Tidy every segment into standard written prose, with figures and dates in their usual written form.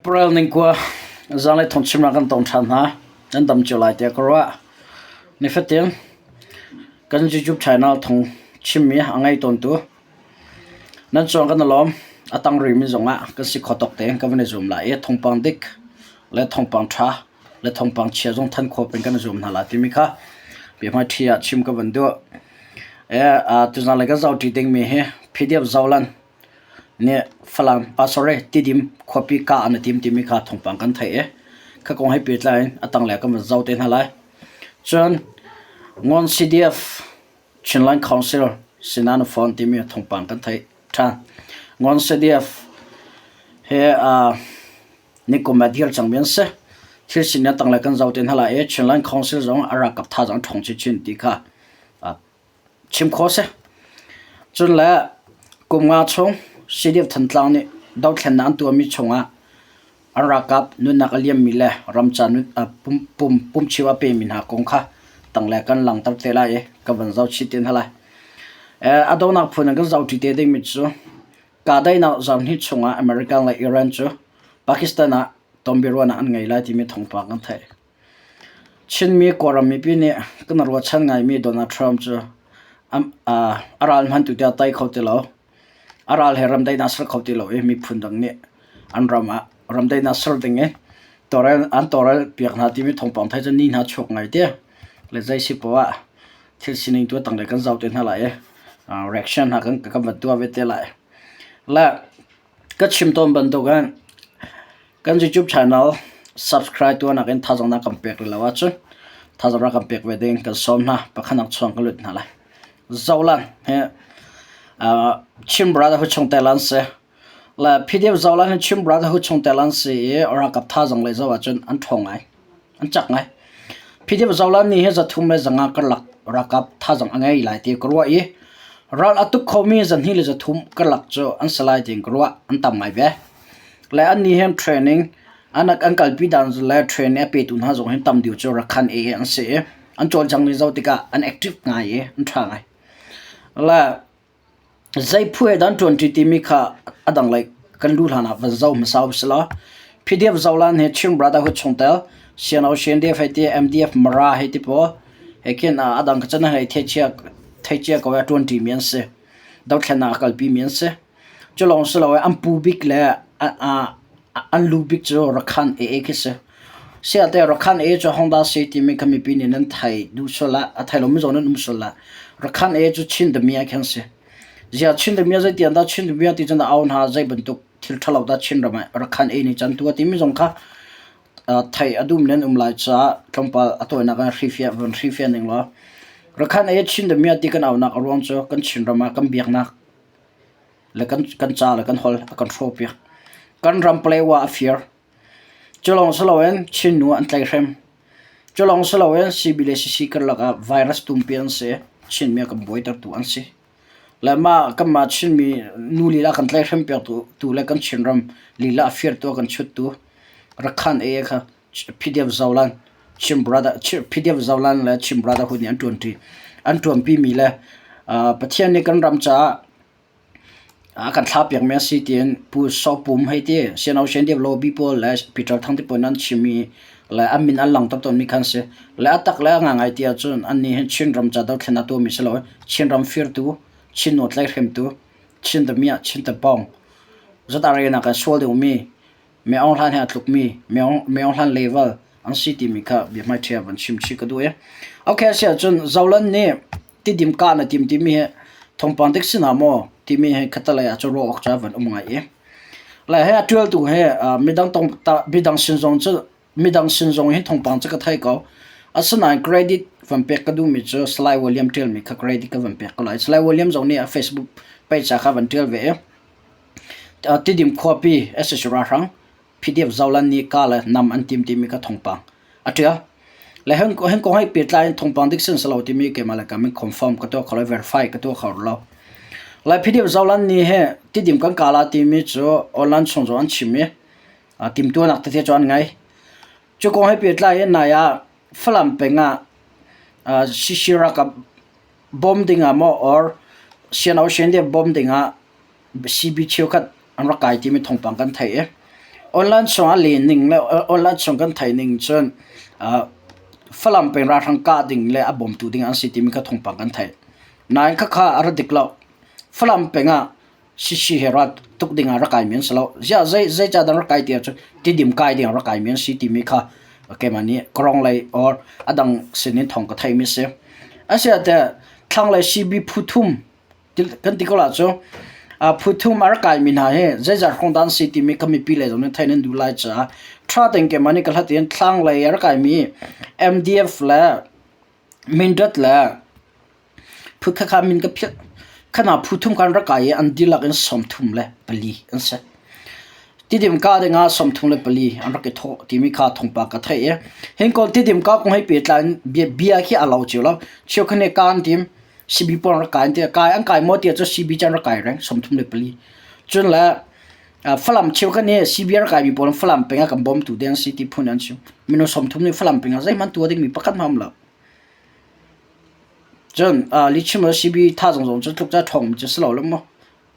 April ningkua zanlei thawngchimnak kan tong ṭhan hna. Nan dam cio lai tiah ka ruah. Nifatin kan YouTube channel thawng chimmi a ngei tawntu nan cung kan i lawm. A tang rihmi zongah kan si kho tawk tein kan van i zuam lai i thawngpang dik le thawngpang ṭha le thawngpang chia zong than khawh peng kan i zuam hna lai timi kha biahmaiṭhi ah chim ka van duh. Tuzan lei kan zohṭi dingmi hi PDF Zoland nih Falam sorry Tidim khuapi kah an i tim timi kha thawngpang kan theih i kha kong he pehtlai in a tanglei ah kan van zoh te hna lai. Cun Ngawn CDF Chinland Council sinah na phone timi thawngpang kan theih ṭhan. Ngawn CDF he nikum ah dir cangmi an si. Thil sining a tanglei kan zoh te hna lai i Chinland Council zong a ralkap thazaang ṭhawng chinchin ti kha chim khawh a si. Cun le kum nga chung CDF Thantlang nih dothlennak an tuahmi chungah an ralkap nunnak a liammi le ramca pumcheu a pemi hna kong kha tanglei kan langhter te lai i kan van zoh chih te hna lai. A donghnak phun in kan zohṭi te dingmi cu kahdaihnak zarhhnih chungah American le Iran cu Pakistan ah tonbiaruahnak an ngei lai timi thawngpang kan theih. Chinmi Kawlram mipi nih kan ruahchan ngaimi Donald Trump cu a ral hmantu tiah tai kho ti lo. A ral he ramdaihnak ser kho ti lo i miphun dang nih an ram ah ramdaihnak ser ding i tawlrel an tawlrel piak hna timi thawngpang thei cu ni hna chuak ngai te. Le zei si poah ah thil sining tu tanglei kan zoh te hna lai i reaction hna kan kan van tuah ve te lai. Le ka chim tawn bantukin kan YouTube channel subscribe tuahnak in thazaang na kan pek rih lo ahcun thazaang rak kan pek ve ding kan sawm hna. Pakhatnak chuang ka lut hna lai. Zolan he Chin Brotherhood chungtel an si. Le PDF Zolan hi Chin Brotherhood chungtel an si i ralkap thazaang lei zoh ahcun an ṭhawng ngai. An cak ngai. PDF Zolan nih hi 300 le 500 karlak ralkap thazaang a ngei lai ti ka ruah i ral a tuk khomi 200 le 300 karlak cu an si lai tiin ka ruah. An tam ngai ve. Le annih hin training an an kalpi dan le training a petu hna zong hin tam deuh cu Rakhan AA an si i an cawlcang ning zoh tikah an active ngai i an ṭha ngai. Le zei phu he dah an ṭuanṭi timi kha a dang lei kan luh hlan ah van zoh hmasa usih law PDF Zolan hi Chin Brotherhood chungtel CNO CNDF hei ti MDF Mara hei ti pawl he khin a dang kha cun hei theichia theicia ko a ṭuanṭi mi an si. Dothlennak a kalpi mi an si. Cu lawng si lo an pu bik le an lu bik cu Rakhan AA khi si. Siate Rakhan AA cu Honda si timi kha mipi nih nan thei duh sual ah a thei lomi zong nan um sual ah Rakhan AA cu Chin damiah khi an si. Ziah Chin damiah zeitiang dah Chin damiah ti cun a au hna zei bantuk thil ṭhalo dah Chin ram ah Rakhan AA nih can tuah timi zong kha theih a duhmi nan um lai caah tlawmpal a tawinak in hrifiah von hrifiah ning law Rakhan AA Chin damiah ti kan aunak a ruang cu kan Chin ram ah kan biaknak le kan kan ca le kan holh a kan hrawhpiak. Kan ram Palewa a fir. Cu lawng si loin Chin nu an tlaihhrem. Cu lawng si loin CB le CC karlak ah virus tumpi an si. Chinmi a kan buaitertu an si. Le mah kanmah Chinmi nu lila kan tlaihhrem piaktu tu le kan Chinram lila a firtu a kan chuttu Rakhan AA kha PDF Zolan Chin Brother PDF Zolan le Chin Brotherhood nih an ṭuanṭi. An ṭuanpimi le Pathian nih kan ram caah a kan thlahpiakmi a si tiin Pu Saw Pum hei ti CNO CNDF lobby pawl le Peter Thang te pawl nih an chimmi le an min an langhter tawnmi kha an si. Le a tak le a ngaingai ti ahcun annih hi Chin ram ca dothlennak tuahmi si lo Chin ram firtu, Chin nawl tlaihhremtu, Chin damiah, Chin tapawng, zat-arena kan sual deuhmi Min Aung Hlaing he a tlukmi Min Aung Hlaing level an si timi kha biahmaiṭhi ah van chim chih ka duh i. Okay, a si ahcun Zolan nih Tidim kah na tim timi hi thawngpang dik si na maw timi hi khatalei ah cun ruah awk cu van um ngai i. Le he a ṭialtu he midang tong midang sin zong cu midang sin zong hi thawngpang cu ka thei ko. Asinain credit van pek ka duhmi cu Salai William ṭialmi kha credit ka van pek ko lai. Salai William zong nih a Facebook page ah kha van ṭial ve i Tidim khuapi sac ralhrang PDF Zoland nih ka le nam an tim timi kha thawngpang a ṭial. Le hen kong he pehtlai in thawngpang dik sin si lo timi keimah le kam in confirm ka tuah kho lo, verify ka tuah kho lo. Le PDF Zoland nih hi Tidim kan ka la timi cu online chung zong an chim i timtuahnak tete cu an ngei. Cu kong he pehtlai in nai ah Falam peng ah CC ralkap bawm ding ah maw or CNO CNDF bawm ding ah CB cheukhat an rak kai timi thawngpang kan theih i. Online chung ah len ning le online chung kan theih ning cun Falam peng ralhrang kah ding le a bawmtu ding an si timi kha thawngpang kan theih. Nain khakha a ra dik lo. Falam peng ah Sisi he ral tuk ding ah rak kaimi an si lo. Ziah zei zeicah dah rak kai ti ahcun Tidim kai ding ah rak kaimi an si timi kha keimah nih Kawrong lei or a dang sinin thawng ka theihmi a si. Asiah teh thlanglei CB phu thum kan ti ko la cu phu thum a rak kaimi hna hi zeizat hrawng dah an si timi kha mipi lei zong nih theih nan duh lai caah ṭha tein keimah nih ka hlat in thlanglei a rak kaimi MDF le Mindat le Phu khakha min ka philh. Khana phu thum kan rak kai i an dihlak in 34 an si. Tidim ka dingah 34 an rak i thawh timi kha thawngpang ka theih i hinkawl tidim ka kong hei pehtlai in bia, bia khi a lo cio lo. Cheukhat nih ka an tim CB pawl an rak kai an ti. Kai an kai maw ti ahcun CB cu an rak kai reng 34. Cun le Falam cheukhat nih CB a rak kaimi pawl Falam peng ah kan bawmtu ding an si ti phun an chim. Minung 30 nih Falam peng ah zeihmanh tuah dingmi pakhat hmanh a um lo. Cun lihchim le CB thazaang zong cu tluk ca ṭhawngmi cu si lo le maw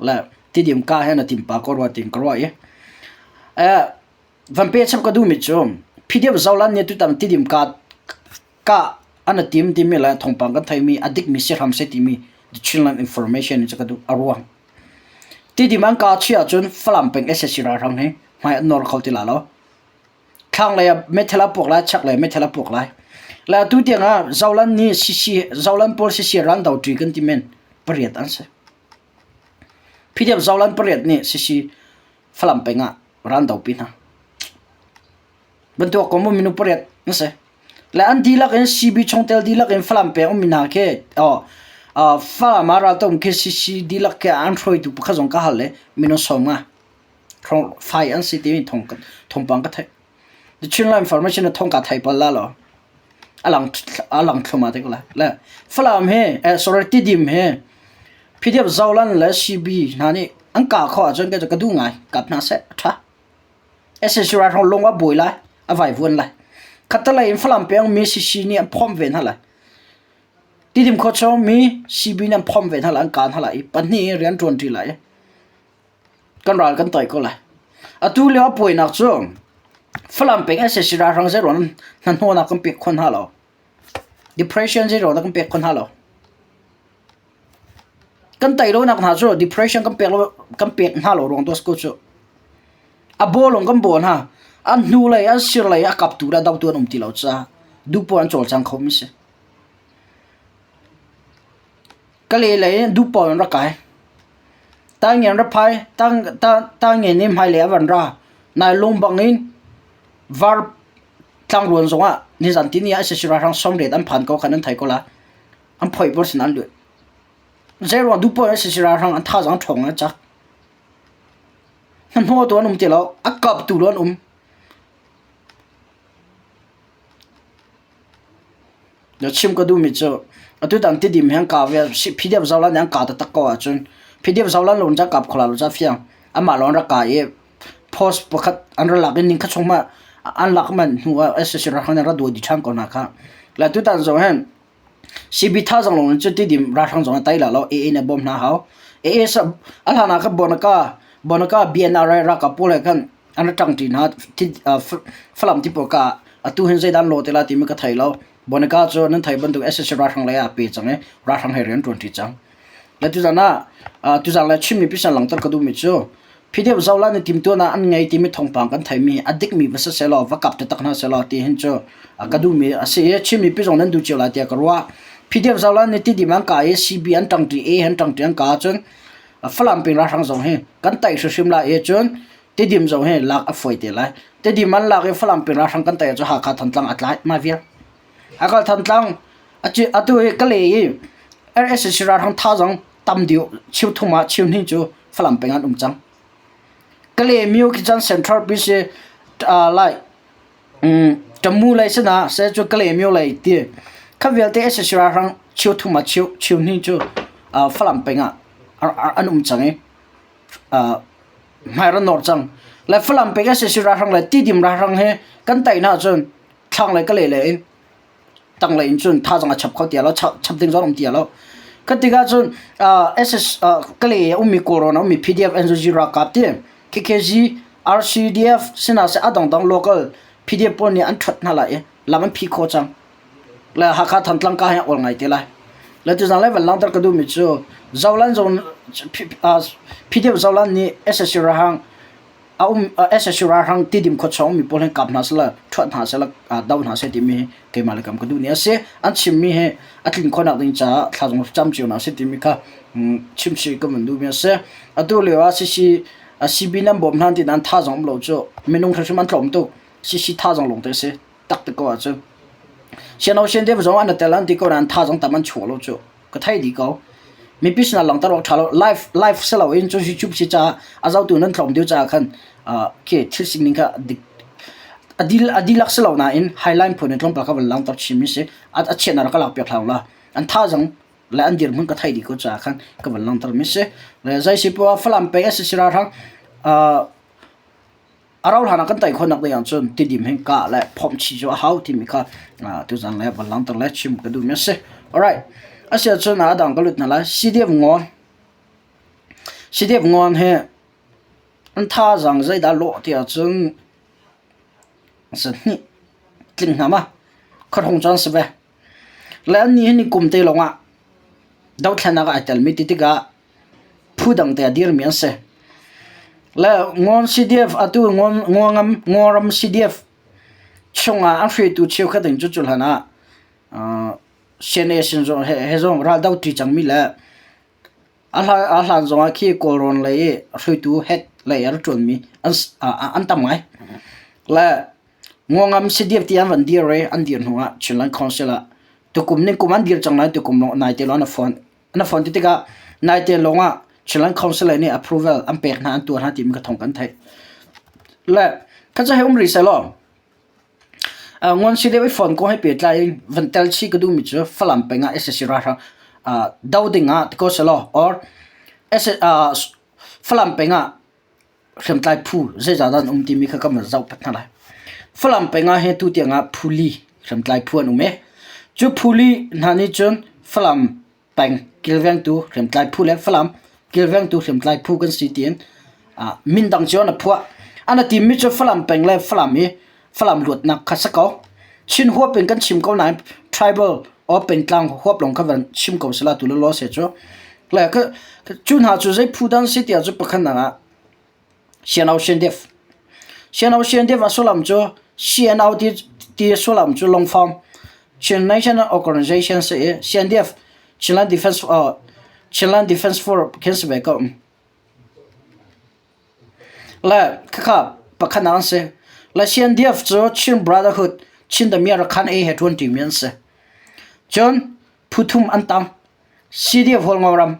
le Tidim ka he na tim pah ko rua tiin ka ruah i van pe chap ka duhmi cu PDF Zoland nih tutan Tidim ka kah an i tim timi le thawngpang kan theihmi a dikmi si hram seh timi The Chinland Information in cu ka duh a ruang. Tidim an ka chiah ahcun Falam peng sac ralhrang hi hmai an nawr kho ti la lo. Thlanglei ah meithal a puak lai, chaklei ah meithal a puak lai. Le atu tiang ah Zoland nih CC, Zoland pawl CC ral do ṭi kan ti men pariat an si. PDF Zoland pariat nih CC Falam peng ah ral do pi hna. Bantuk ko mu minu pariat an si. Le an dihlak in CB chungtel dihlak in Falam peng ummi hna khi oh, uh, Falam ah raltom khi CC dihlak khi an hruaitu pakhat zong ka hal le minung sawm nga. Fai an si timi thong thawngpang ka theih. The Chinland Information na thong ka thei bal la lo. Alang alang thluma te ko la. Le Falam he eh sorry Tidim he PDF Zolan le CB hna nih an ka kho ahcun ka duh ngai kap hna seh a tha. SSC ralhrang lung a buai lai a vaivuan lai. Khattelei in Falam peng mi CC nih an phomh ve hna lai. Tidim khua chung mi CB nih an phomh ve hna lai an ka hna lai i pahnih in rian ṭuan ṭi lai. Kan ral kan toi ko lai. Atu lio a puainak cu Falam peng SAC ralhrang zeiruang hnahnawhnak kan pek khawh hna lo. Depression zeiruang dah kan pek khawh hna lo. Kan tei lonak hna cu depression kan pek lo kan pek hna lo ruang tuah ko cu. A bawlung kan bawl hna. An hnu lei an sir lei a kaptu le a dotu an um ti lo caah duhpoah an cawlcang kho mi si. Kale lei in duhpoah in rak kai. Tangen ra phai, tang, ta, tangen nih hmailei a van ra. Nai lung bang in var tlangruan zongah nizan tini ah SSC ralhrang 80 an phan ko khan an thei ko la. An phoih bor sin an lut. Zeiruang duhpoah in SSC ralhrang an thazaang ṭhawng an cak. Hnahnawh tu an um ti lo, a kap tu lo an um. Na chim ka duhmi cu atutan Tidim he an kah ve PDF Zoland nih an kah taktak ko ahcun PDF Zoland lawng cu kap kho lai lo ca fiang. Amah lawng an rak kah i post pakhat an rak lak i ningkhat chung hmanh an lak manh hnu ah sac ralhrang nih an rak duai dih ṭhan ko hna kha. Le tutan zong hin CB thazaang lawng in cun Tidim ralhrang zong an tei lai lo. AA nih a bawm hna hau. AA a hlan ah khan Bonaka Bonaka BNRA ralkap pawl he khan an rak ṭangṭi hna. Falam ti pawl ka atu hin zeidah an lawh te lai timi ka thei lo. Bonika cu nan theih bantuk sac ralhrang lei ah a pe cang i ralhrang he rian ṭuanṭi cang. Le tuzan ah tuzan le Chinmi pisan langhter ka duhmi cu PDF Zola nih timhtuahnak an ngei timi thawngpang kan theihmi a dikmi va si sehlaw va kap taktak hna sehlaw ti hin cu ka duhmi a si i Chinmi pi zong nan duh cio lai tiah ka ruah. PDF Zola nih Tidim an kah i CB an ṭangṭi, A an ṭangṭi an kah ahcun Falam peng ralhrang zong hi kan taih hrimhrim lai i cun Tidim zong hi lak a fawi te lai. Tidim an lak i Falam peng ralhrang kan taih ahcun Hakha Thantlang a tlai ma vial. Hakha Thantlang atu hi Kalay i RSC ralhrang thazaang tam deuh cheu thum ah cheu hnih cu Falam peng an um cang. Kalay myo khi cun Central PC lai Tamu lei sinah se cu Kalay myo lei ti kha vialte SSC ralhrang cheu thum ah cheu cheu hnih cu Falam peng ah an um cang i hmai ran nawr cang. Le Falam peng SSC ralhrang le Tidim ralhrang he kan taih hna ahcun thlang le Kalay lei in tanglei in cun thazaang a chap kho ti lo chap ding zong um ti lo. Kha tikah cun SS Kalay a ummi Kawlrawn a ummi PDF NUG ralkap ti KKG RCDF sinah seh a dangdang local PDF pawl nih an ṭhuat hna lai i lam an phih khawh cang. Le Hakha Thantlang ka hi a awl ngai te lai. Le tuzaan le van langhter ka duhmi cu Zolan zone PDF Zolan nih SSC ralhrang a um SSC ralhrang Tidim khuachung mi pawl hi kap hna sehla ṭhuat hna sehla do hna seh timi hi keimah le kam ka duh ni a si. An chimmi hi a tlin khawhnak ding caah thla zong cam cio hna seh timi kha chimchih ka van duhmi a si. Atu lio ah CC CB nan bawm hna ti nain tha zong um lo cu minung hrimhrim an tlawm tuk. CC tha zong lawng te a si tak te ko ahcun. Siano sian deuh zong an i tel an ti ko nain tha zong tam an chuak lo cu. Ka thei dih ko. Mipi sinah langhter awk ṭha lo. Live live si loin cu YouTube si caah a zohtu nan tlawm deuh caah khan khi thil sining kha dik a dil a dihlak si lo nain highline phun in tlawmpal kha van langhter chinmi si. A chiatnak rak ka lak piak hlah u law. An thazaang le an dirhmun ka theih dih ko caah khan ka van langhter mi si. Le zei si poah Falam pei a si si ralhrang a rauh hlan ah kan tei khawhnak ding ahcun Tidim hin kah le phomh chih cu a hau timi kha tuzan le van langhter le chim ka duhmi a si. Alright. A si ahcun a dang ka lut hna lai. CDF ngawn. CDF ngawn hi an thazaang zeidah lawh ti ahcun sahnih tling hna ma khuahrung cu an si ve. Le annih hi ni kum te lawngah dothlennak ah ai telmi ti tikah phu dang te a dirmi an si. Le Ngawn CDF atu Ngawngam Ngawram CDF chungah an hruaitu cheukhat in cu cu hlan ah CNA sin zong he, he zong raldo ṭi cangmi le a hlan, a hlan zongah khi Kawlrawn lei i hruaitu head lei a rak ṭuanmi an, an tam ngai. Le Ngawngam CDF ti an van dir i an dir hnu ah Chinland Council ah tukum ning kum an dir cang lai tukum lawng naite lawng an phone Na phone ti tikah naite lawngah Chinland Council nih approval an pek hna an tuah hna timi ka thawng kan theih. Le kha cu hei um rih sehlaw ngon si deuh i phone kong he pehtlai in van tel chih ka duhmi cu Falam peng ah SAC ralhrang do ding ah ti ko sehlaw or Falam peng ah hriamtlai phu zeizah dah an um timi kha kan van zoh pat hna lai. Falam peng ah hin tu tiang ah phu li hriamtlai phu an um i cu phu li hna nih cun Falam peng kilvengtu hriamtlai phu le Falam kilvengtu hriamtlai phu kan si tiin min dang cio an phuah. An a timmi cu Falam peng le Falam i Falam luatnak kha si ko. Chin huap in kan chim ko nain tribal or pengtlang huap lawng kha van chim ko sila tu law se cu. Le cu hna cu zei phu dan si tiah cu pakhat nak ah CNO CNDF. CNO CNDF a sullam cu CNO ti ti sullam cu lungfang Chin National Organization si i CNDF Chinland Defense Chinland Defense Force khin si ve ko. Le khakha pakhat an si. Le CNDF cu Chin Brotherhood, Chin Damian Rakhan A he ṭuan ṭimi an si. Cun phu thum an tang. CDF Hualngo ram.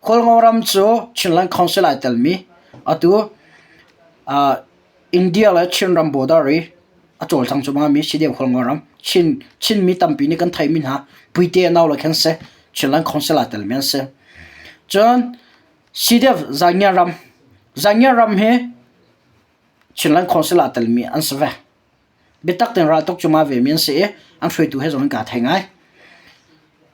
Hualngo ram cu Chinland Council ai telmi. Atu uh, India le Chinram border i a cawlcang cuahmahmi CDF Hualngo ram. Chin Chinmi tampi nih kan theimi hna Puite nau le khan si. Chinland Council ai telmi an si. Cun CDF Zaingia ram Zaingia ram hi Chinland Council ah telmi an si ve. Biatak tein raltuk cungah vemi an si i an hruaitu he zong in kaa thei ngai.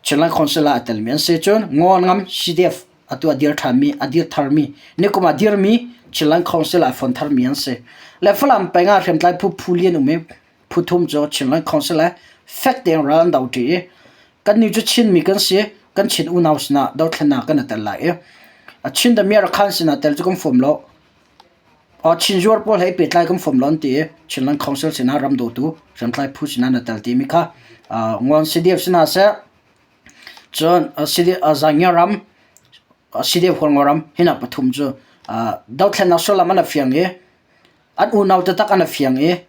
Chinland Council ah a telmi an si. Cun Ngawn Ngam CDF atu a dir ṭhanmi, a dir tharmi, nikum ah dirmi Chinland Council ah fon tharmi an si. Le Falam peng ah hriamtlai phu phu li an um i phu thum cu Chinland Council le fek tein ral an do ṭi i kannih cu Chinmi kan si, kan Chin unau sinah dothlennak kan i tel lai i Chin damiar khan sinah tel cu kan fawm lo. Chin zuar pawl he i pehtlai kan fawm lo an ti i Chinland Council sinah ram dawtu hriamtlai phu sinah na tel timi kha Nguan CDF sinah seh cun Zaingia ram CDF Hualngo ram hinak pathum cu dothlennak sullam an a fiang i an unau taktak an a fiang i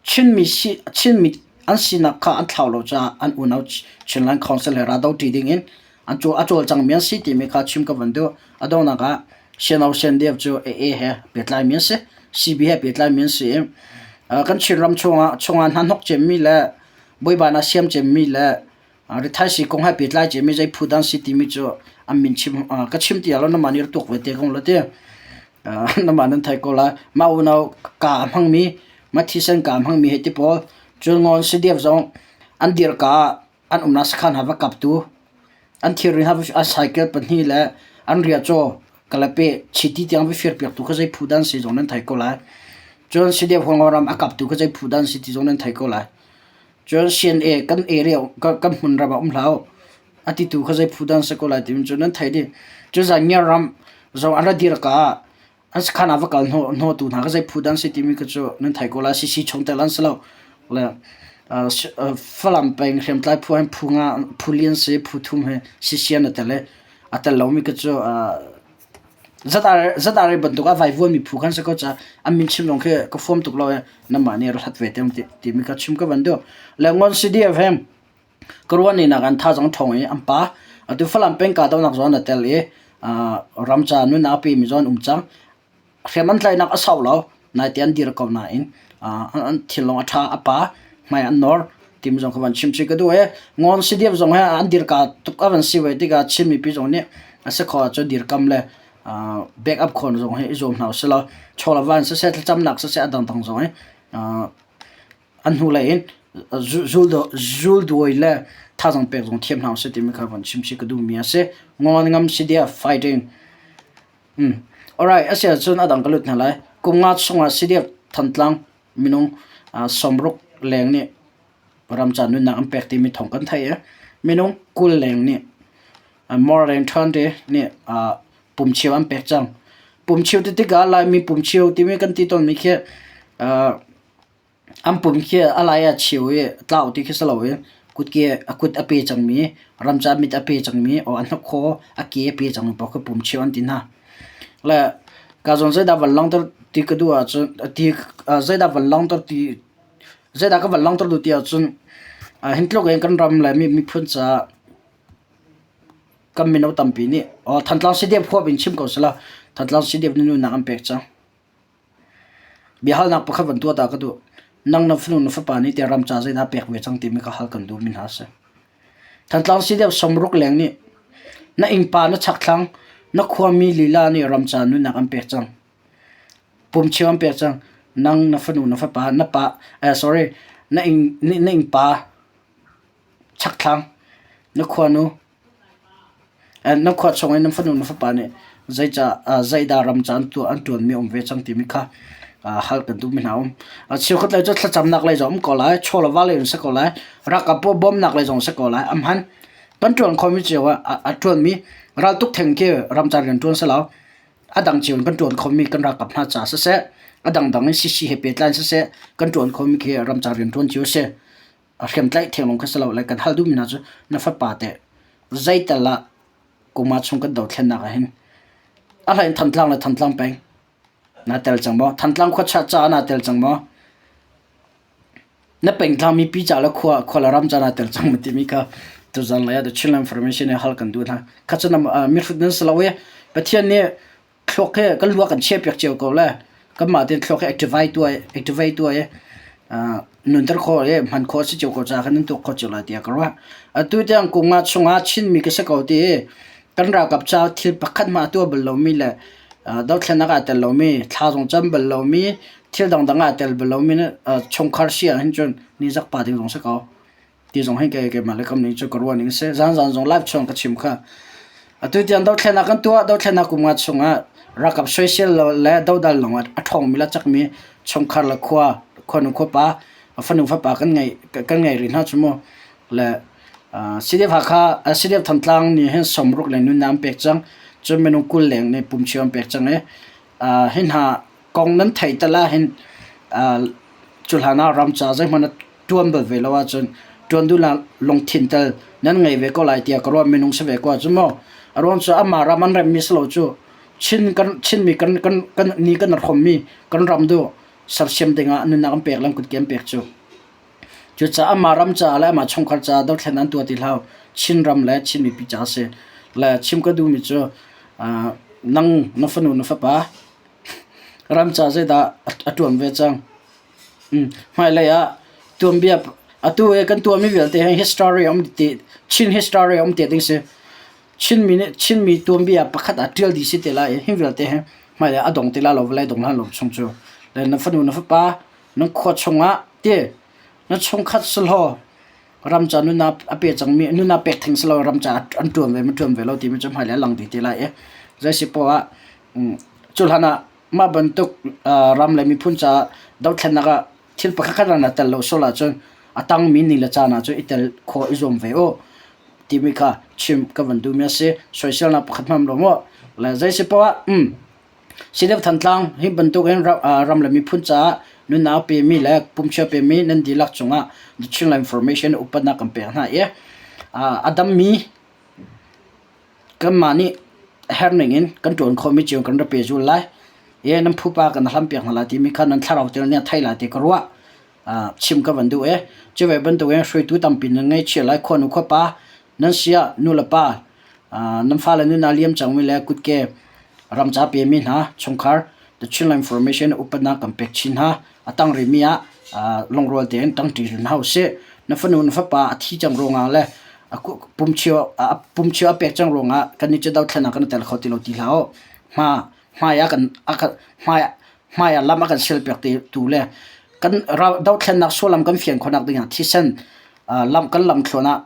Chinmi Chinmi an sinak kha an thlau lo caah an unau Chinland Council he raldo ṭi dingin an cawl a cawlcangmi an si timi kha chim ka van duh. A donghnak ah CNO CNDF cu AA he pehtlaimi an si. CB he pehtlaimi an si i kan Chinram chungah chungah hnahnok cemmi le buaibainak siam cemmi le Rithaisii kong he pehtlai cemi zei phu dah an si timi cu an min chim ka chim ti ah lo namah nih rak tuak ve te ko la ti. Namah nan thei ko lai. Mah unau ka a hmangmi, mah thisen ka a hmangmi hei ti pawl, cun ngawn CDF zong an dirka ah an umnak sakhan ha va kaptu, an thilri ha a cycle pahnih le an riahcaw. Kalape chiti tiang va firpiaktu kha zei phu dah an si zong nan thei ko lai. Cun CDF Hualngo ram a kaptu kha zei phu dah an si ti zong nan thei ko lai. Cun CNA kan area kan hmun ram ah um hlah u. A titu kha zei phu dah an si ko lai timi cu nan thei dih. Cun Zangiar ram zong an ra dir ka ah an sakhan ah va kal hnawhtu hna kha zei phu dah an si timi kha cu nan thei ko lai. CC chungtel an si lo. Le Falam peng hriamtlai phu hin phu nga phu li an si phu thum he CC an i tel i a tel lomi kha cu ZRA bantuk a vaivuanmi phu khan si ko caah an min chim zong khi ka fuam tuk lo i nanmah nih ra hlat ve te timi kha chim ka van duh. Le Ngon CDF he ka ruahni nak an thazaang ṭhawng i an pa atu Falam peng kahdohnak zawn a tel i ramca nunnak a pemi zawn um cang. Hriam an tlaihnak a sau lo, naite an dir ko nain an thinlung a ṭha, a pa hmai an nawr timi zong kha van chim chih ka duh i Ngawn CDF zong he an dirka tuk a van si ve tikah Chin mipi zong nih a si khawh ahcun dirkam le back up khawh zong hi i zuam hna usih law chaw le van siseh thlacamnak siseh a dangdang zong hi an hnulei in zulduai le thazaang pek zong thiam hna usih timi kha van chim chih ka duhmi a si. Ngawn ngam CDF fighting. Alright, a si ahcun a dang ka lut hna lai. Kum nga chungah CDF Thantlang minung 60 leng nih ramca nunnak an pek timi thawng kan theih i minung 20 leng nih more than 20 nih pumcheu an pek cang. Pumcheu ti tikah Laimi pumcheu timi kan ti tawnmi khi An pum khi a lai ah cheu i tlau ti khi si loin kutke a kut a pe cangmi, ramca mit a pe cangmi, aw a hnakhaw a ke a pe cangmi paoh khi pum cheu an ti hna. Le ka zawn zeidah van langhter ti ka duh ahcun ti zeidah van langhter ti zeidah ka van langhter duh ti ahcun hin tluk in kan ram le miphun caah kan mino tampi nih Thantlang CDF huap in chim ko selaw Thantlang CDF nih nunnak an pek cang. Biahalnak pakhat van tuah ta ka duh. Nang na fanu na fapa nih tiah ram ca zeidah pek ve cang timi ka hal kan duhmi hna a si. Thantlang CDF sawmruk leng nih na innpa na chakthlang na khuami lila nih ram ca nunnak an pek cang. Pumcheu an pek cang. Nang na fanu na fapa na pa eh, sorry na inn na innpa chakthlang na khuanu Na khua chung i na fanu na fapa nih zeicah zeidah ram ca an tuah an ṭuanmi a um ve cang timi kha hal kan duhmi hna a um. Cheukhat lei cu thlacamnak lei zong um ko lai, chaw le va lei in si ko lai, ralkap pawl bawmhnak lei zong si ko lai. A hman. Kan ṭuan khomi cio ah a ṭuanmi raltuk theng khi ramcar rian ṭuan si lo. A dang cio in kan ṭuan khomi kan ralkap hna ca siseh, a dangdang in CC he pehtlai in siseh, kan ṭuan khomi khi ramcar rian ṭuan cio a si. A hriamtlaih theng lawng kha si lo lai kan hal duhmi hna cu na fapa teh zeital ah kum ah chung kan dothlennak ah hin a hlei in Thantlang le Thantlang peng naa tel cang maw? Thantlang khuachah caah naa tel cang maw? Na pengtlang mipi ca le khua khua le ram ca naa tel cang maw timi kha tuzan lei ah The Chinland Information in hal kan duh hna. Kha cu mihrut nan si lo i Pathian nih thluak hi kan lua kan chiahpiak cio ko le kanmah tein thluak hi activate tuah activate tuah i nunter khawh i hman khawh a si cio ko caah khan nan tuak khawh cio lai tiah ka ruah. Atu tiang kum nga chungah Chinmi ka si ko ti i kan ralkap ca thil pakhat hmanh a tuah bal lomi le dothlennak ah aa tel lomi, thla zong cam bal lomi, thil dangdang ah aa tel bal lomi chungkhar si ahhin cun nizak pa ding zong si ko. Ti zong hi kei keimah le kam ning cu ka ruah ning si. Zanzan zong live chung ka chim kha. Atu tiang dothlennak kan tuah, dothlennak kum nga chungah ralkap soisel le dodal lawng a ṭhawngmi le cakmi chungkhar le khua khuanu khuapa fanu fapa kan ngei kan ngei rih hna cu mu. Le CDF Hakha CDF Thantlang nih hin 60 le nunnak an pek cang. Cun minung 20 leng nih pumcheu an pek cang i hi hna kong nan theih tal ahhin cu hlan ah ram ca zeihmanh a ṭuan bal ve lo ahcun ṭuan duhnak lungthin tal nan ngei ve ko lai tiah ka ruah minung si ve ko ahcun maw a ruang cu amah ram an remmi si lo cu Chin kan Chinmi kan kan kan ni kan hrawmmi kan ram du sersiam dingah nunnak an pek le an kutke an pek cu cucaah amah ram caah le amah chungkhar caah dothlen an tuah ti hlah Chin ram le Chin mipi ca a si le chim ka duhmi cu nang na fanu na fapa ram ca zeidah a ṭuan ve cang Hmailei ah tuanbia atu i kan tuahmi vialte hi history a um ti Chin history a um te ding si. Chinmi nih Chinmi tuanbia pakhat ah ṭial dih si te lai i hi vialte hi hmailei ah a dong ti lai lo vawlei dong hlan lo chung cu. Le na fanu na fapa nan khua chungah ti na chungkhat selaw ram ca nunnak a pe cangmi nunnak pek theng selaw ram ca an ṭuan ve ma ṭuan ve lo timi cu hmailei ah lang dih te lai i zei si poah ah. Cu hlan ah mah bantuk ram le miphun caah dothlennak ah thil pakhat khat ah na tel lo sual ahcun a tangmi ni le caan ahcun i tel khawh i zuam ve u timi kha chim ka van duhmi a si. Soiselnak pakhat hmang lo maw? Le zei si poah ah CDF Thantlang hi bantukin ram le miphun caah nunnak pemi le pumchia pemi nan dihlak cungah The Chinland Information upatnak kan pek hna i a dammi kanmah nih a herh ning in kan ṭuan khawhmi cio kan ra pehzul lai i nan phupa kan hlampiak hna lai timi kha nan thlarau tel nih a theih lai ti ka ruah. Chim ka van duh i cu ve bantukin hruaitu tampi nan ngei lai khuanu khuapa nan si ah nu le pa nan fale nun ah liam cangmi le kutke ramca pemi hna chungkhar The Chinland Information upatnak kan pek chin hna. A tang rihmi ah lungrual tein ṭangṭi hna usih. Na fanu na fapa a thi cang ruangah le a pumchio a pumchio a pek cang ruangah kan nih cu dothlennak kan i tel kho ti lo ti hlah u. Hma hmai ah kan hmai hmai ah lam a kan sialpiak tu le kan dothlennak sullam kan fian khawhnak dingah thisen lam kan lamthluan ah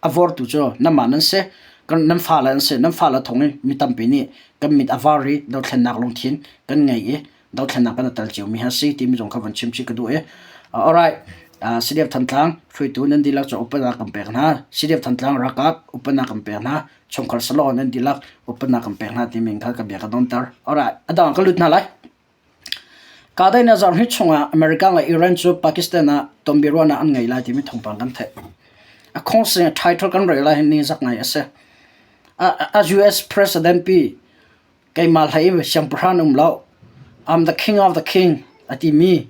a vortu cu nanmah nan si. Kan nan fale an si. Nan fale thawng in mi tampi nih kan mit a var i dothlennak lungthin kan ngei i dothlennak kan i tel ciomi a si timi zong kha van chim chih ka duh i alright CDF Thantlang hruaitu nan dihlak cu upatnak kan pek hna. CDF Thantlang ralkap upatnak kan pek hna. Chungkhar salaw nan dihlak upatnak kan pek hna timi kha ka bia ka donter. Alright, a dang ka lut hna lai. Kahdaihnak zarhhnih chungah America le Iran cu Pakistan ah tonbiaruahnak an ngei lai timi thawngpang kan theih. A khawngsing title kan rel ahhin ningzak ngai a si. A US President pi keimah hlei siangpahrang um lo. I'm the king of the king a timi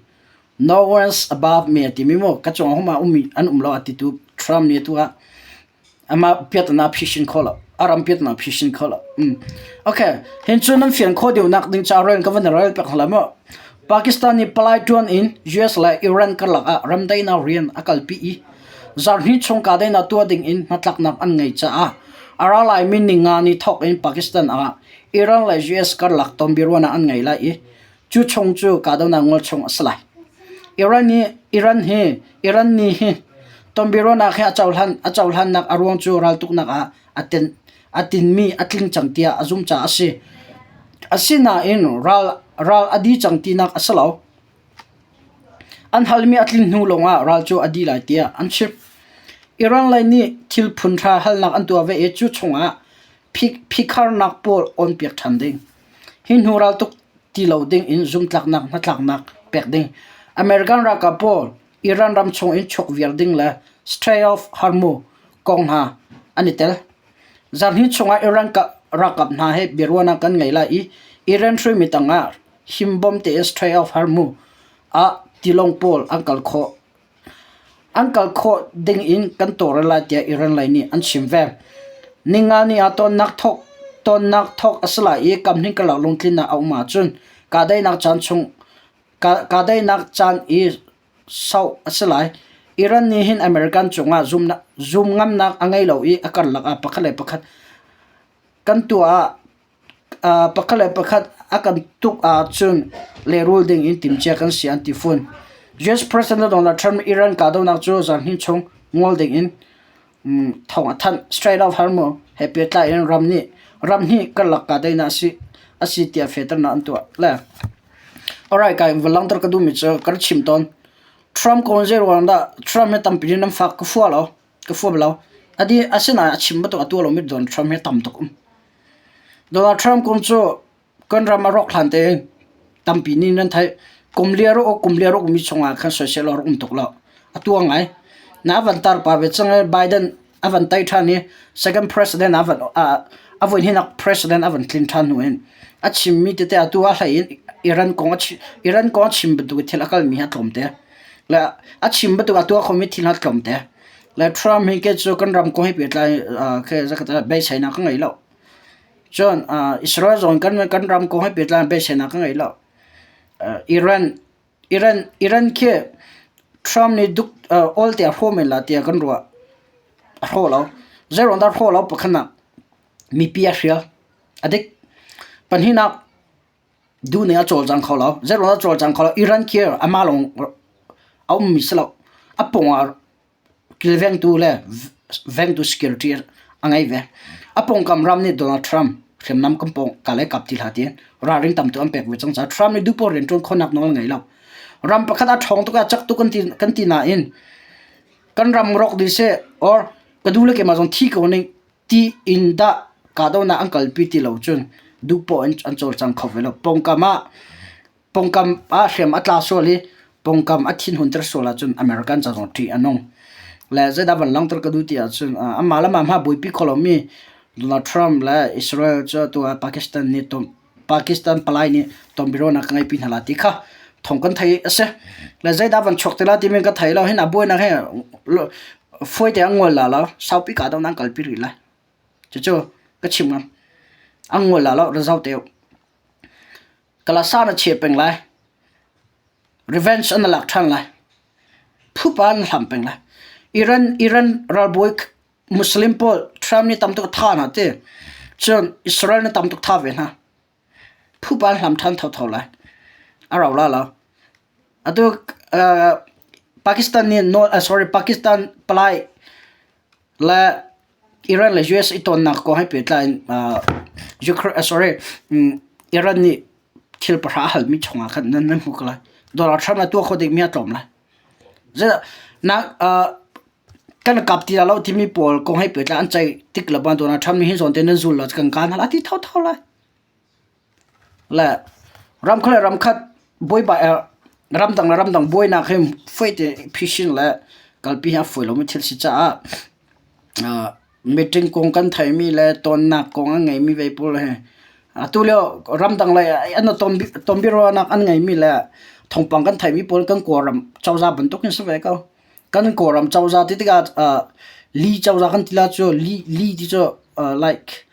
no one's above me a timi mu ka cung huma ummi an um lo a titu Trump nih atu ah Amah piatana phishin kho lo. A ram piatana phishin kho lo. Okay, hin cu nan fian kho deuhnak ding ca rel ka van rel pek hla mu. Pakistan nih palai tuan in US le Iran karlak ah ramdaihnak rian a kalpi i zarhhnih chung kahdaihnak tuah ding in hnatlaknak an ngei caah a ra laimi ninga ni thawk in Pakistan ah Iran le US karlak tonbiaruahnak an ngei lai i Cu chung cu kahdohnak ngol chung a si lai. Iran nih Iran hi Iran nih hi tonbiaruahnak hi a cohlan a cohlannak a ruang cu raltuknak ah a tin a tinmi a tling cang tiah a zumh caah a si. Asinain ral ral a di cang tinak a si lo. An halmi a tlin hnu lawngah ral cu a di lai tiah an chim. Iran lei nih thil phun hra halnak an tuah ve i cu chungah phikharnak pawl awnpiak ṭhan ding. Hi hnu raltuk ti lo ding in zumtlaknak hnatlaknak pek ding. American ralkap pawl Iran ram chung in chuak viar ding le Strait of Hormuz kong hna an i tel. Zarhhnih chungah Iran ralkap hna he biaruahnak kan ngei lai i Iran hruaimi tangah himbawm tein Strait of Hormuz ah tilawng pawl an kal khawh An kal khawh dingin kan tawlrel lai tiah Iran lei nih an chim ve. Ningani ah tonnak thawk tonnak thawk a si lai i kamhning karlak lungtlinnak a um ahcun kahdaihnak caan chung kahdaihnak caan i sauh a si lai. Iran nih hin American cungah zum ngamnak a ngei lo i a karlak ah pakhat le pakhat kan tuah ah Pakhat le pakhat a kan tuk ahcun lehrul ding in timhcia kan si an ti fawn. US President Donald Trump Iran kahdohnak cu zarhhnih chung ngol ding in thawng a thanh. Strait of Hormuz he pehtlai in ram nih ram hnih karlak kahdaihnak a si a si tiah fehternak an tuah. Le Alright, kai va langhter ka duhmi cu ka rak chim tawn. Trump kong zei ruang dah Trump hi tampi in nan fak ka fua lo. Ka fua lo. Adi asinain a chim bantuk a tuah lomi Donald Trump hi tam tuk um. Donald Trump kong cu kan ram a rawk hlan tein tampi nih nan theih. Kum li a rawk kum li a rawkmi chungah khan soisel a rak um tuk lo. A tuang ngai. Na van tar pa ve cang i Biden a van tei ṭhan i second president a van a voi hnihnak president a van tlin ṭhan hnu in a chimmi tete atu a hlei in Iran kong a Iran kong a chim bantuk thil a kalmi hi a tlawmte. Le a chim bantuk a tuah khomi thil a tlawmte. Le Trump hi ke cu kan ram kong he pehtlai ke zakata beiseinak ka ngei lo. Cun Israel zong kan kan ram kong he pehtlai beiseinak ka ngei lo. Iran Iran Iran khi Trump nih duk oil te a hrawh men la tiah kan ruah. A hrawh lo. Zeiruang dah a hrawh lo pakhat nak mipi a hrial. A dik. Pahnihnak duh ning a cawlcang kho lo. Zeiruang dah a cawlcang kho lo? Iran khi amah lawng a ummi si lo. A pawng ah kilvengtu le vengtu security a ngei ve. A pawngkam ram nih Donald Trump. Hriamnam kan pawng ka le kap ti hlah tiin ralring tam tuk an pek ve cang caah Trump nih duhpoh rianṭuan khawhnak nawl a ngei lo. Ram pakhat a ṭhawng tuk ah cak tuk kan ti nain kan ram rawk dih seh or ka duh le keimah zong thi ko ning ti in dah kahdohnak an kalpi ti lo cun duhpoh in an cawlcang kho ve lo. Pawngkam ah pawngkam ah hriam a tla sual i pawngkam a thinhunter sual ahcun American ca zong ṭih a nung. Le zeidah van langhter ka duh ti ahcun amah le amah hma buaipi kho lomi Donald Trump le Israel cu atu ah Pakistan nih Pakistan palai nih tonbiaruahnak ka ngeihpi hna lai ti kha thawng kan theih a si. Le zeidah van chuak te lai timi ka thei lo. Hin a buainak hi fuaite an ngol la lo. Saupi kahdohnak an kalpi rih lai. Cucu ka chim ngam. An ngol la lo, ra zoh te u. Kalasa na chia peng lai. Revenge an lak ṭhan lai. Phupa an hlam peng lai. Iran Iran ralbawi Muslim pawl Trump nih tam tuk tha hna ti. Cun Israel nih tam tuk tha ve hna. Phupa an hlam ṭhan thotho lai. A rau la lo. Atu uh, Pakistan nih no, uh, sorry Pakistan palai le Iran le US i tonnak kong he pehtlai in uh, Ukraine, uh, sorry, um, Iran nih thil pahra a halmi chungah khan nan nan hmu ko lai. Donald Trump na tuah kho ding mi a tlawm lai. Na uh, kan kap ti lo timi pawl kong he pehtlai an ceih tik le ban Donald Trump nih hin zawn te nan zul lo kan kan hal a ti thotho lai. Le ramkhat le ramkhat buaibai ramdang le ramdang buainak hi fawi phising le kalpi hi a fawi lomi thil si caah meeting kong kan theihmi le tonnak kong an ngeimi ve pawl hi atu lio ramdang lei an tonbiaruahnak an ngeimi le thawngpang kan theihmi pawl kan Kawlram cozah bantuk in si ve ko. Kan Kawlram cozah ti tikah li cozah kan ti la cu li li ti cu like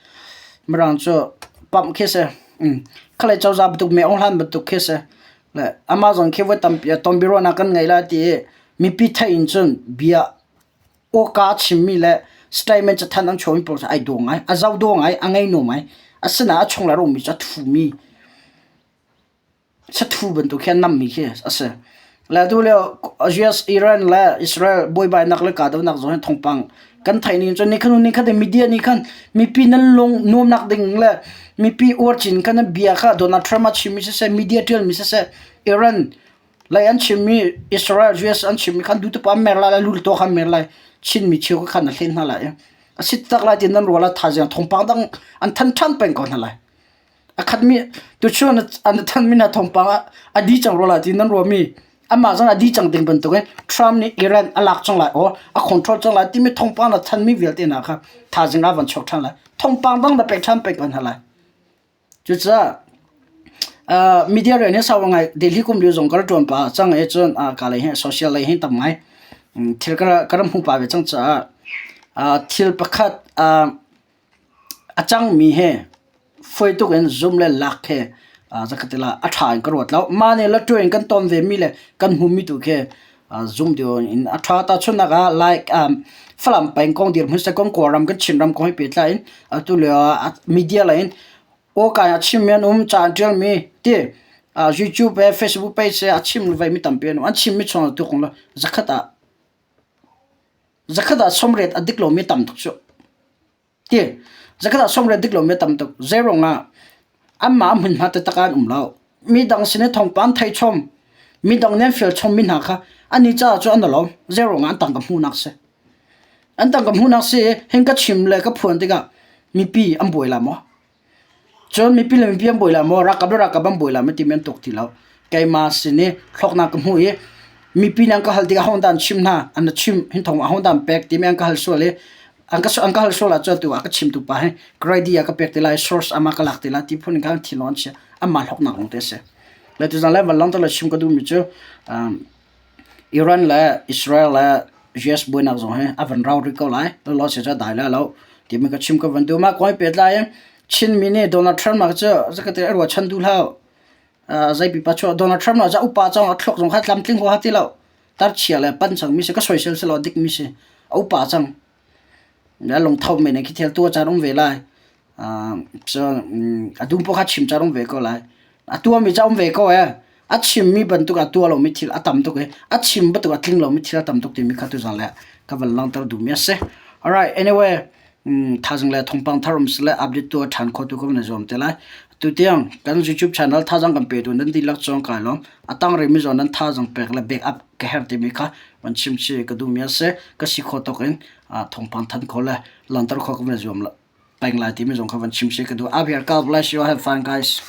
Mirang cu pump khi si. Khalei cozah bantuk me aung hlan bantuk khi si. Le amah zong khi voi tampi tonbiaruahnak kan ngei lai ti i mipi theih in cun bia awka a chimmi le statement cathanh an chuahmi pawl cu ai daw ngai, a zoh daw ngai, a ngei nuam ngai. Asinain a chung le a ummi cu a thumi. Sathu bantuk khi an nammi khi a si. Le atu lio US, Iran le Israel buaibainak le kahdohnak zong hi thawngpang kan theih ning cun nikhat hnu nikhat in media nih khan mipi nan lung nuamnak ding le mipi uar chin khan an bia kha Donald Trump a chimmi siseh, media ṭialmi siseh, Iran lei an chimmi, Israel, US an chimmi khan duh tupa an mer lai, lu le khan mer lai, Chinmi cheu khan a hlen hna lai. A si tak lai ti nan rual ah thaizing thawngpang dang an than ṭhan peng ko hna lai. A khatmi tuchun an thanmi hna thawngpang ah a di cang rua lai ti nan ruahmi amah zong a di cang ding bantukin Trump nih Iran a lak cang lai or a control cang lai timi thawngpang na thanmi vialte hna kha thaizing ah van chuak ṭhan lai. Thawngpang dang na pek ṭhan pek hna lai. Cucaah uh, media rian hi sau ngai Delhi kum lio zong ka rak ṭuan pah cang i cun uh, ka lei hi social lei hi tam ngai thil ka ka rak hmu pah ve cang caah uh, thil pakhat uh, A cangmi he fawi tuk in zum le lak he zakhat la a ṭha in ka ruat lo. Mah nih lottery in kan ton vemi le kan hmumi tu khi zum deuh in a ṭha. Tahchunhnak ah like Falam peng kong dirhmun Sekong Kawlram kan Chinram kong he pehtlai in atu lio ah media lei in awka a chimmi an um, ca an ṭialmi ti YouTube he Facebook page he a chim vemi tampi an um. An chimmi chung tu kong lo zakhat ah Zakhat ah sawmriat a dik lomi tam tuk cu. Ti zakhat ah sawmriat dik lomi a tam tuk. Zeiruang ah anmah a hmunhma taktak ah an um lo. Midang sin i thawngpang thei chom, midang nih an fial chommi hna kha annih caah cu an i lawm. Zeiruang ah an tangka hmuhnak si. An tangka hmuhnak si i hin ka chim le ka phuan tikah mipi an buai la maw? Cun mipi le mipi an buai lai maw, ralkap le ralkap an buai lai maw timi an tuak ti lo. Keimah sin i hlawknak ka hmuh i mipi nih an ka hal tikah ahodah an chimh hna, an na chimh, hin thawng ahodah an pek timi an ka hal sual i an ka an ka hal sual ahcun atu ah ka chimtu pa hi grade ah ka pek te lai, source amah ka lak te lai ti phun in khan thil an chia. Amah hlawknak lawng te a si. Le tuzan le van lang le chim ka duhmi cu um, Iran le Israel le US buainak zong hi a van rau rih ko lai. Lo se cu a dai lai lo timi ka chim ka van duh. Mah kong he pehtlai in Chinmi nih Donald Trump ah cu zakate a ruahchan duh hlah. Zei pipa chuah Donald Trump ah upa cang a thluak zong kha tlamtling huaha ti lo. Tar chia le pan cang mi si ka soisel si lo dik mi si. A upa cang. Na lungtho men khi thil tu caan um ve lai. Cun a dum pawh kha chim caan um ve ko lai. A tuahmi ca um ve ko ee. A chimmi bantuk a tuah lomi thil a tam tuk i a chim bantuk a tling lomi thil a tam tuk timi kha tuzan le ka van langhter duhmi a si. Alright, anyway, Thazang le thawngpang thar um sile update tu a ṭhan kho tu ka van i zuam te lai. Tutiang kan YouTube channel thazang kan petu nan dihlak cawng kai lawm. A tang rihmi zawn nan thazang pek le backup ka herh timi kha van chim chih ka duhmi a si. Ka si kho tawk in thawngpang than kho le langhter kho ka van i zuam peng lai timi zong kha van chim chih ka duh. Up here, God bless you. Have fun guys.